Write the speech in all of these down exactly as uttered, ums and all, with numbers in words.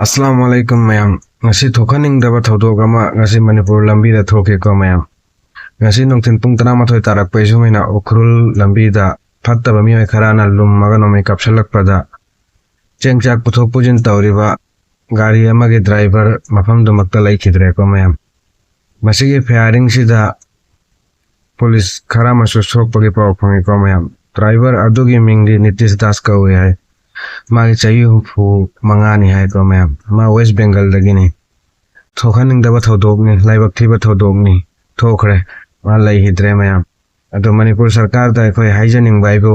ꯑꯁꯂꯥꯃꯨ ꯑꯂꯥꯏꯀꯨꯝ ꯃꯌꯥꯝ꯫ ꯉꯁꯤ ꯊꯣꯛꯍꯟꯅꯤꯡꯗꯕ ꯊꯧꯗꯣꯛ ꯑꯃ ꯉꯁꯤ ꯃꯅꯤꯄꯨꯔ ꯂꯝꯕꯤꯗ ꯊꯣꯛꯈꯤꯀꯣ ꯃꯌꯥꯝ꯫ ꯉꯁꯤ ꯅꯨꯡꯊꯤꯜ ꯄꯨꯡ ꯇꯔꯥꯃꯥꯊꯣꯏ ꯇꯥꯔꯛꯄ ꯏꯁꯨꯃꯩꯅ ꯎꯈ꯭ꯔꯨꯜ ꯂꯝꯕꯤꯗ ꯐꯠꯇꯕ ꯃꯤꯑꯣꯏ ꯈꯔꯅ ꯂꯨꯝꯃꯒ ꯅꯣꯡꯃꯩ ꯀꯥꯞꯁꯤꯜꯂꯛꯄꯗ ꯆꯦꯡ ꯆꯥꯛ ꯄꯨꯊꯣꯛ ꯄꯨꯁꯤꯟ ꯇꯧꯔꯤꯕ ꯒꯥꯔꯤ ꯑꯃꯒꯤ ꯗ꯭ꯔꯥꯏꯚꯔ ꯃꯐꯝꯗꯨꯃꯛꯇ ꯂꯩꯈꯤꯗ꯭ꯔꯦꯀꯣ ꯃꯌꯥꯝ꯫ ꯃꯁꯤꯒꯤ ꯐꯌꯥꯔꯤꯡꯁꯤꯗ ꯄꯨꯂꯤꯁ ꯈꯔ ꯑꯃꯁꯨ ꯁꯣꯛꯄꯒꯤ ꯄꯥꯎ ꯐꯪꯉꯤꯀꯣ ꯃꯌꯥꯝ꯫ ꯗ꯭ꯔꯥꯏꯚꯔ ꯑꯗꯨꯒꯤ ꯃꯤꯡꯗꯤ ꯅꯤꯇꯤꯁ ꯗꯥꯁ ꯀꯧꯏ ꯍꯥꯏ꯫ ꯃꯥꯒꯤ ꯆꯍꯤ ꯍꯨꯝꯐꯨ ꯃꯉꯥꯅꯤ ꯍꯥꯏꯀꯣ ꯃꯌꯥꯝ꯫ ꯃꯥ ꯋꯦꯁ ꯕꯦꯡꯒꯜꯗꯒꯤꯅꯤ꯫ ꯊꯣꯛꯍꯟꯅꯤꯡꯗꯕ ꯊꯧꯗꯣꯛꯅꯤ, ꯂꯥꯏꯕꯛ ꯊꯤꯕ ꯊꯧꯗꯣꯛꯅꯤ꯫ ꯊꯣꯛꯈ꯭ꯔꯦ, ꯃꯥ ꯂꯩꯈꯤꯗ꯭ꯔꯦ ꯃꯌꯥꯝ꯫ ꯑꯗꯣ ꯃꯅꯤꯄꯨꯔ ꯁꯔꯀꯥꯔꯗ ꯑꯩꯈꯣꯏ ꯍꯥꯏꯖꯅꯤꯡꯕ ꯍꯥꯏꯕꯨ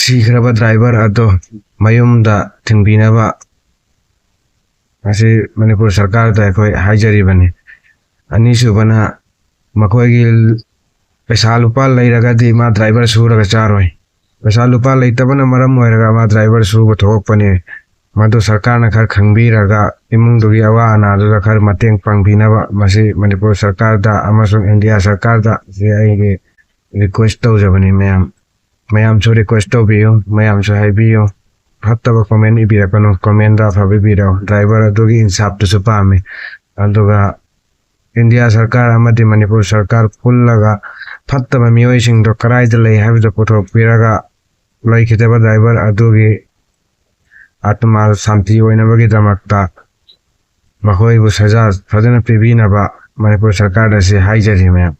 ꯁꯤꯈ꯭ꯔꯕ ꯗ꯭ꯔꯥꯏꯚꯔ ꯑꯗꯣ ꯃꯌꯨꯝꯗ ꯊꯤꯟꯕꯤꯅꯕ ꯉꯁꯤ ꯃꯅꯤꯄꯨꯔ ꯁꯔꯀꯥꯔꯗ ꯑꯩꯈꯣꯏ ꯍꯥꯏꯖꯔꯤꯕꯅꯤ꯫ ꯑꯅꯤꯁꯨꯕꯅ ꯃꯈꯣꯏꯒꯤ ꯄꯩꯁꯥ ꯂꯨꯄꯥ ꯂꯩꯔꯒꯗꯤ ꯃꯥ ꯗ꯭ꯔꯥꯏꯚꯔ ꯁꯨꯔꯒ ꯆꯥꯔꯣꯏ꯫ ꯄꯩꯁꯥ ꯂꯨꯄꯥ ꯂꯩꯇꯕꯅ ꯃꯔꯝ ꯑꯣꯏꯔꯒ ꯃꯥ ꯗ꯭ꯔꯥꯏꯚꯔ ꯁꯨꯕ ꯊꯣꯛꯂꯛꯄꯅꯤ꯫ ꯃꯗꯨ ꯁꯔꯀꯥꯔꯅ ꯈꯔ ꯈꯪꯕꯤꯔꯒ ꯏꯃꯨꯡꯗꯨꯒꯤ ꯑꯋꯥ ꯑꯅꯥꯗꯨꯗ ꯈꯔ ꯃꯇꯦꯡ ꯄꯥꯡꯕꯤꯅꯕ ꯃꯁꯤ ꯃꯅꯤꯄꯨꯔ ꯁꯔꯀꯥꯔꯗ ꯑꯃꯁꯨꯡ ꯏꯟꯗꯤꯌꯥ ꯁꯔꯀꯥꯔꯗ ꯁꯤ ꯑꯩꯒꯤ ꯔꯤꯀ꯭ꯋꯦꯁ ꯇꯧꯖꯕꯅꯤ ꯃꯌꯥꯝ꯫ ꯃꯌꯥꯝꯁꯨ ꯔꯤꯀ꯭ꯋꯦꯁ ꯇꯧꯕꯤꯌꯨ, ꯃꯌꯥꯝꯁꯨ ꯍꯥꯏꯕꯤꯌꯨ꯫ ꯐꯠꯇꯕ ꯀꯣꯃꯦꯟ ꯏꯕꯤꯔꯛꯀꯅꯨ, ꯀꯣꯃꯦꯟꯗ ꯑꯐꯕ ꯏꯕꯤꯔꯛꯑꯣ꯫ ꯗ꯭ꯔꯥꯏꯚꯔ ꯑꯗꯨꯒꯤ ꯏꯟꯁꯥꯞꯇꯨꯁꯨ ꯄꯥꯝꯃꯤ꯫ ꯑꯗꯨꯒ ꯏꯟꯗꯤꯌꯥ ꯁꯔꯀꯥꯔ ꯑꯃꯗꯤ ꯃꯅꯤꯄꯨꯔ ꯁꯔꯀꯥꯔ ꯄꯨꯜꯂꯒ ꯐꯠꯇꯕ ꯃꯤꯑꯣꯏꯁꯤꯡꯗꯣ ꯀꯗꯥꯏꯗ ꯂꯩ ꯍꯥꯏꯕꯗꯨ ꯄꯨꯊꯣꯛꯄꯤꯔꯒ ꯂꯩꯈꯤꯗꯕ ꯗ꯭ꯔꯥꯏꯚꯔ ꯑꯗꯨꯒꯤ ꯑꯥꯇꯃꯥ ꯁꯥꯟꯇꯤ ꯑꯣꯏꯅꯕꯒꯤꯗꯃꯛꯇ ꯃꯈꯣꯏꯕꯨ ꯁꯖꯥ ꯐꯖꯅ ꯄꯤꯕꯤꯅꯕ ꯃꯅꯤꯄꯨꯔ ꯁꯔꯀꯥꯔꯗ ꯑꯁꯤ ꯍꯥꯏꯖꯔꯤ ꯃꯌꯥꯝ꯫